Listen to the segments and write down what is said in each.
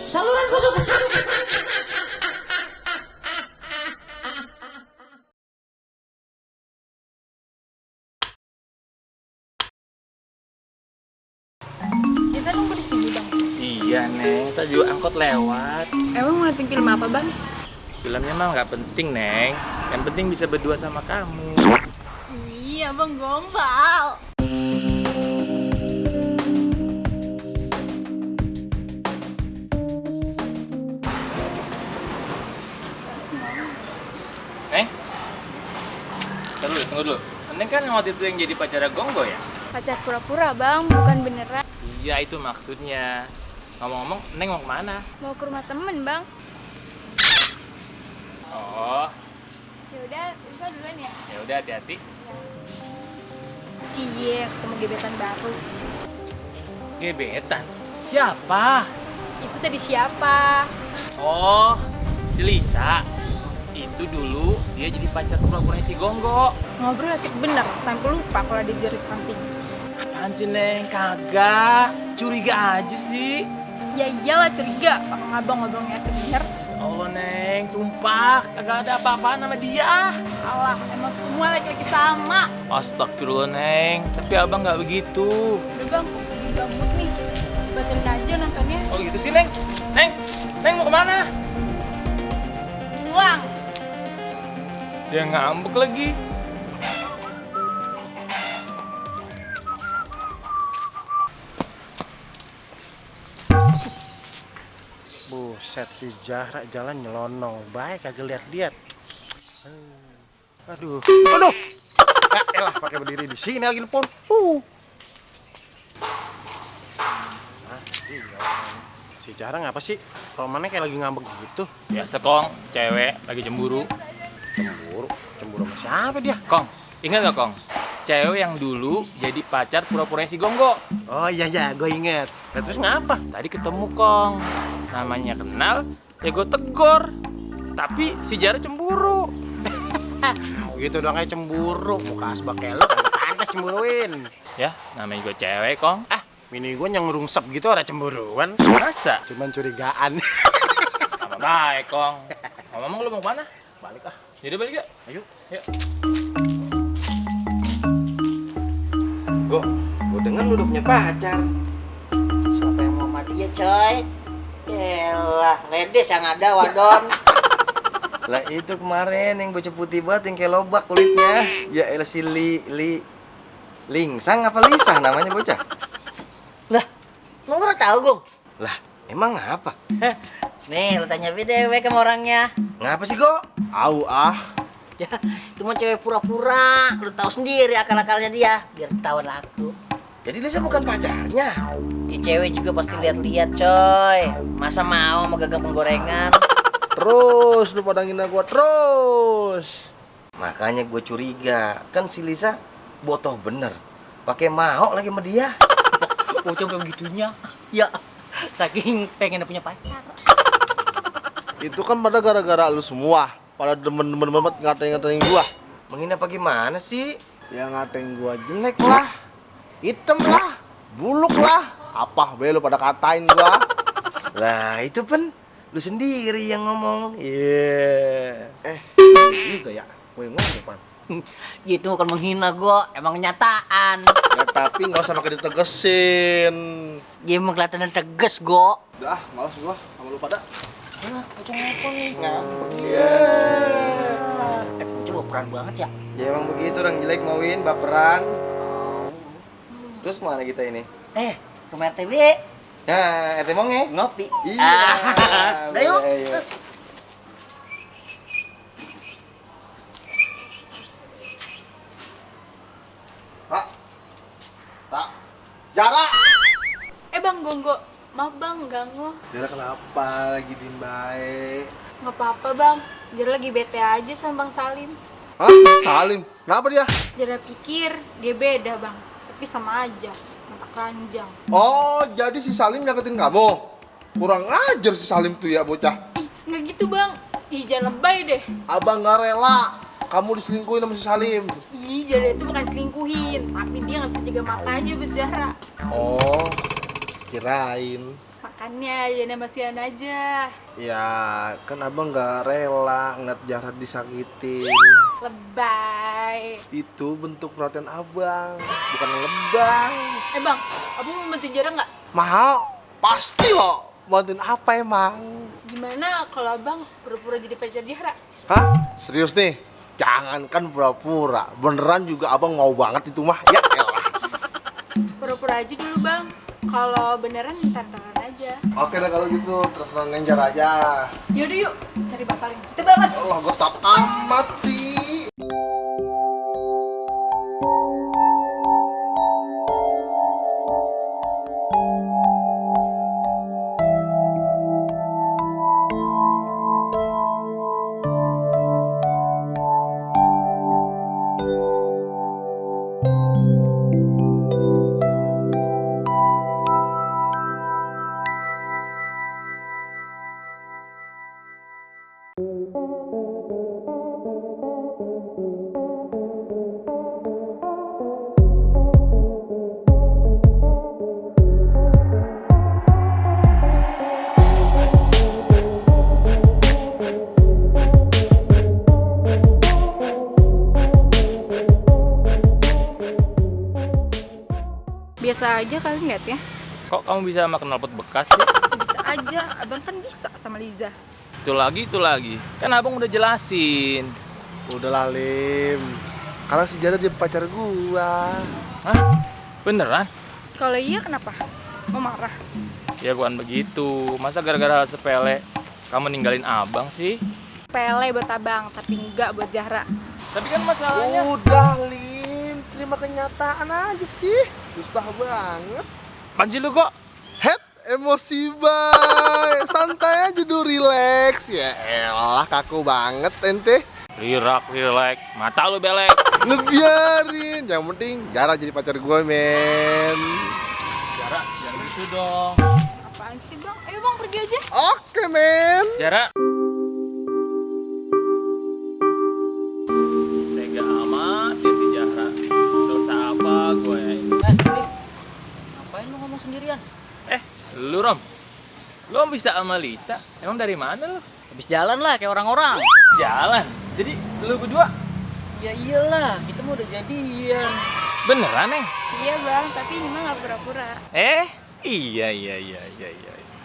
Saluran kesukaan. Kita nunggu di sini bang. Iya Neng, tadi juga angkot lewat. Emang mau nonton film apa bang? Filmnya mah nggak penting Neng, yang penting bisa berdua sama kamu. Iya bang gombal. Neng, tunggu dulu. Neng kan waktu itu yang jadi pacarnya Gonggo ya? Pacar pura-pura bang, bukan beneran. Iya itu maksudnya. Ngomong-ngomong, Neng mau kemana? Mau ke rumah temen bang. Oh, Ya udah, bisa duluan ya. ya udah hati-hati. Cie, ketemu gebetan baru. Gebetan? Siapa? Itu tadi siapa? Oh, si Lisa. Itu dulu dia jadi pacar pura-pura si Gonggo. Ngobrol asik bener, sampai lupa kalau ada jari samping. Apaan sih Neng? Kagak. Curiga aja sih. Ya iyalah curiga, orang abang ngobrolnya asik bener. Allah Neng, sumpah kagak ada apa-apaan sama dia. Alah, emang semua laki-laki sama. Astagfirullah Neng, tapi abang nggak begitu. Udah bang, lagi gabut nih. Batalin aja nontonnya. Oh gitu sih Neng. Neng mau kemana? Pulang. Dia ngambek lagi. Buset si Zahra jalan nyelonong, baik kagak lihat-lihat. Aduh. Ya elah pakai berdiri di sini lagi nelpon. Iya. Si Zahra ngapa sih? Romannya kayak lagi ngambek gitu. Biasa Kong, cewek lagi cemburu. Cemburu sama siapa dia? Kong, ingat gak Kong? Cewek yang dulu jadi pacar pura-pura si Gonggo. Oh iya, gue inget. Nah, terus ngapa? Tadi ketemu Kong, namanya kenal, ya gue tegor. Tapi si Jara cemburu. Gitu dong kayak cemburu. Muka asbak kayak lu kagak pantas cemburuin. Ya, namanya gue cewek Kong. Mini gue yang ngerungsep gitu ada cemburuan. Masa? Cuman curigaan. Sama baik Kong. Ngomong lu mau kemana? Balik ah. Jadi balik gak? Ayo. Yuk. Gue denger lu udah punya pacar. Siapa yang mau sama dia, coy? Yalah, ledes yang ada wadon. Lah itu kemarin yang bocah putih banget yang kayak lobak kulitnya. Ya elah si Lingsang apa Lisah namanya bocah? Lah, lu nggak tahu, Gong? Lah, emang apa? Nih, lu tanya BDW sama orangnya. Ngapa sih, Go? Au ah. Ya, itu mah cewek pura-pura. Lu tahu sendiri akal-akalnya dia, biar ketahuan laku. Jadi Lisa bukan pacarnya. Di cewek juga pasti lihat-lihat, coy. Masa mau sama gagang penggorengan? Terus lu pada ngina gua terus. Makanya gue curiga, kan si Lisa botoh bener. Pakai mau lagi sama dia. Oh, coba begitunya. Ya, saking pengen punya pacar. Itu kan pada gara-gara lu semua. Pada demen-demen banget ngatain-ngatain gua. Menghina apa gimana sih? Ya ngatain gua jelek lah, hitam lah, buluk lah. Apa be lu pada katain gua? Lah itu kan lu sendiri yang ngomong. Iya. Juga ya. Gue ngomong pan. Itu bukan menghina gua, emang kenyataan. Ya tapi nggak usah pakai ditegesin. Dia emang kelihatan tegas, go. Udah, malas gua sama lu pada. Macam apa nih? Coba peran banget ya. Ya emang begitu orang jelek mauin baperan. Terus mana kita ini? Rumah RTB Nah, RT Monge. ngopi. Iya. Udah yuk. Boleh, yuk. Tak. Jara. Bang Gonggo, maaf bang ganggu. Jara kenapa lagi diem baik? Nggak apa-apa bang, Jara lagi bete aja sama Bang Salim. Hah? Salim? Kenapa dia? Jara pikir dia beda bang, tapi sama aja, mata keranjang. Oh, jadi si Salim nyakitin kamu? Kurang ajar si Salim tuh ya bocah. Ih, nggak gitu bang, ih jangan lebay deh. Abang nggak rela. kamu diselingkuhin sama si Salim. Ih, Jara itu bukan selingkuhin, tapi dia nggak bisa jaga mata aja buat Zahra. Oh, kirain. Makanya Yana masihan aja. Ya, kan abang nggak rela ngeliat Zahra disakitin. Lebay. Itu bentuk perhatian abang, bukan lebay. Bang, abang mau bantuin Jara nggak? Mau, pasti loh. Bantuin apa emang? Gimana kalau abang pura-pura jadi pacar Zahra? Hah? Serius nih? Jangankan pura-pura, beneran juga abang mau banget itu mah. Ya elah. Pura-pura aja dulu bang. Kalau beneran ntar-ntaran aja. Oke deh kalau gitu, terserah Ngejar aja. Yaudah yuk, cari basaling. Kita balas. Allah, gue tak amat sih. Biasa aja kali lihat ya. Kok kamu bisa sama knalpot bekas sih? Bisa aja, abang kan bisa sama Liza. Itu lagi. Kan abang udah jelasin. Udah lah, Lim. Karena si Jara dia pacar gua. Hah? Beneran? Kalau iya kenapa? Mau marah? Ya bukan begitu. Masa gara-gara hal sepele kamu ninggalin abang sih? Pele buat abang, tapi enggak buat Zahra. Tapi kan masalahnya... Udah, Lim. Terima kenyataan aja sih. Susah banget. Apaan sih lu kok? Head emosi bay. Santai aja dulu, relax. Ya elah, kaku banget ente. Relax. Mata lu belek. Ngebiarin. Yang penting Jara jadi pacar gue, men. Jara, jangan gitu dong. Apaan sih bang? Ayo bang pergi aja. Oke, men. Jara. Tega amat ya si Jara. Dosa apa gue ya ini? Ngapain lu ngomong sendirian? Lu Rom. Lu bisa sama Lisa? Emang dari mana lu? Habis jalan lah kayak orang-orang. Jalan. Jadi lu berdua Ya iyalah, kita mau udah jadian. beneran Iya bang, tapi ini mah nggak pura-pura. Iya.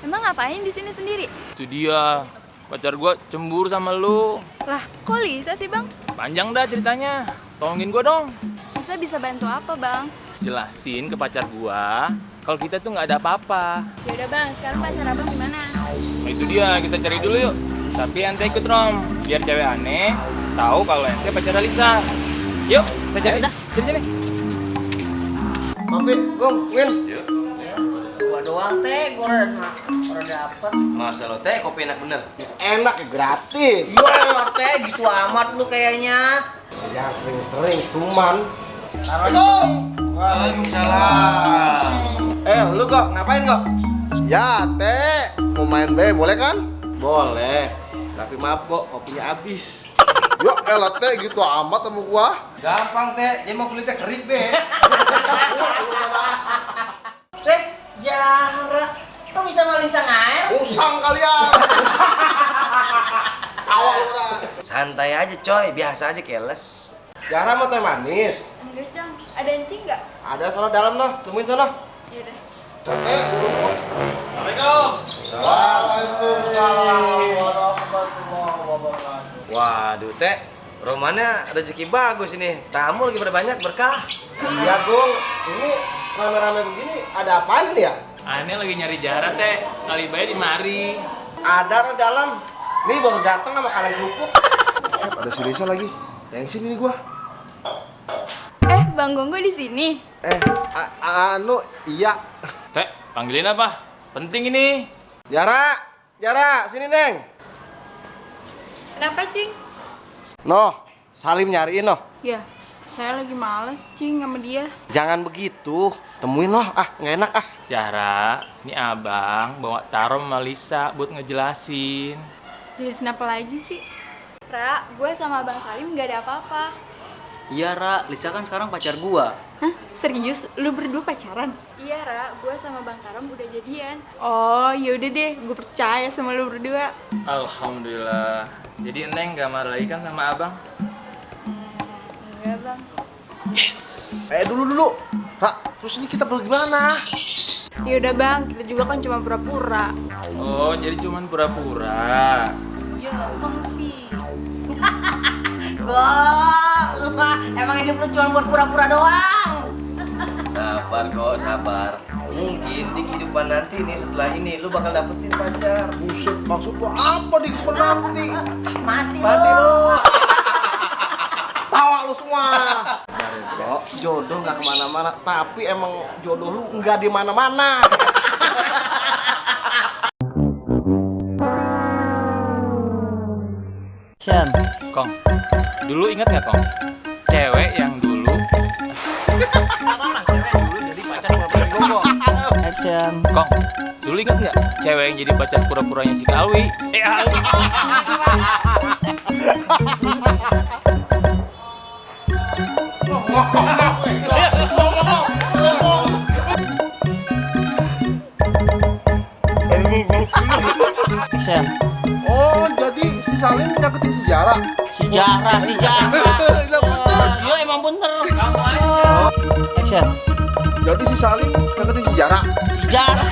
Emang ngapain di sini sendiri? Itu dia. Pacar gua cemburu sama lu. Lah, kok Lisa sih bang? Panjang dah ceritanya. Tolongin gua dong. Lisa bisa bantu apa bang? Jelasin ke pacar gua kalau kita tuh nggak ada apa-apa. Ya udah bang, sekarang pacar abang gimana? Nah, itu dia, kita cari dulu yuk. Tapi ente ikut Rom, biar cewek aneh tahu kalau ente pacar Lisa. Yuk, kita cari. Udah. Sini. Kopi, Gong, Win. Yuk. Gua doang teh, gua udah dapet. Masa lo teh kopi enak bener? Enak ya, gratis. Iya teh, gitu amat lu kayaknya. Jangan sering-sering, tuman. Waalaikumsalam. Lu kok ngapain kok? Ya, Teh. Mau main B, boleh kan? Boleh. Tapi maaf kok, kopinya habis. Yuk, elah Teh, gitu amat sama gua. Gampang teh, dia mau kulitnya kerik be. Teh, Jara, kok bisa maling sang air? Usang kalian. Tawa lu dah. Santai aja coy, biasa aja keles. Jara mau teh manis? Enggak cang, ada encing nggak? Ada sono dalam noh, temuin sono. Ya udah. Assalamualaikum. Waalaikumsalam warahmatullahi wabarakatuh. Waduh teh, romannya rezeki bagus ini. Tamu lagi pada banyak berkah. Iya, Gong. Ini rame-rame begini ada apaan ini ya? Aneh lagi nyari Jara teh. Kali bayar di mari. Ada orang dalam. Nih baru datang sama kaleng kerupuk. Ada si Lisa lagi. Yang sini nih gua. Bang Gonggo di sini. Iya. Teh, panggilin apa? Penting ini. Jara, sini Neng. Kenapa cing? Noh, Salim nyariin noh. Ya, saya lagi males cing sama dia. Jangan begitu, temuin noh. Nggak enak Jara, ini abang bawa tarom sama Lisa buat ngejelasin. Jelasin apa lagi sih? Ra, gue sama Bang Salim gak ada apa-apa. Iya, Ra, Lisa kan sekarang pacar gua. Hah? Serius? Lu berdua pacaran? Iya Ra, gue sama Bang Karam udah jadian. Oh, yaudah deh, gue percaya sama lu berdua. Alhamdulillah. Jadi Neng gak marah lagi kan sama abang? Enggak Bang. Dulu. Ra, terus ini kita pergi gimana? Yaudah bang, kita juga kan cuma pura-pura. Oh, jadi cuman pura-pura. Ya bang sih. Gua, lu mah emang hidup lu cuma buat pura-pura doang. Sabar kok, sabar. Mungkin di kehidupan nanti nih setelah ini lu bakal dapetin pacar. Buset, maksud lu apa di penanti? Mati Mati lu. lu. Tawa lu semua. Kok jodoh nggak kemana-mana, tapi emang jodoh lu nggak di mana-mana. Kong, dulu ingat nggak Kong? Cewek yang dulu Kong, dulu ingat nggak? Cewek yang jadi pacar pura-puranya si Kalwi. Alwi. Oh, jadi si Salim nyakitin si Jara. Si Jara. Iya emang bener. Jadi si Salim nyakitin si Jara. Si Jara.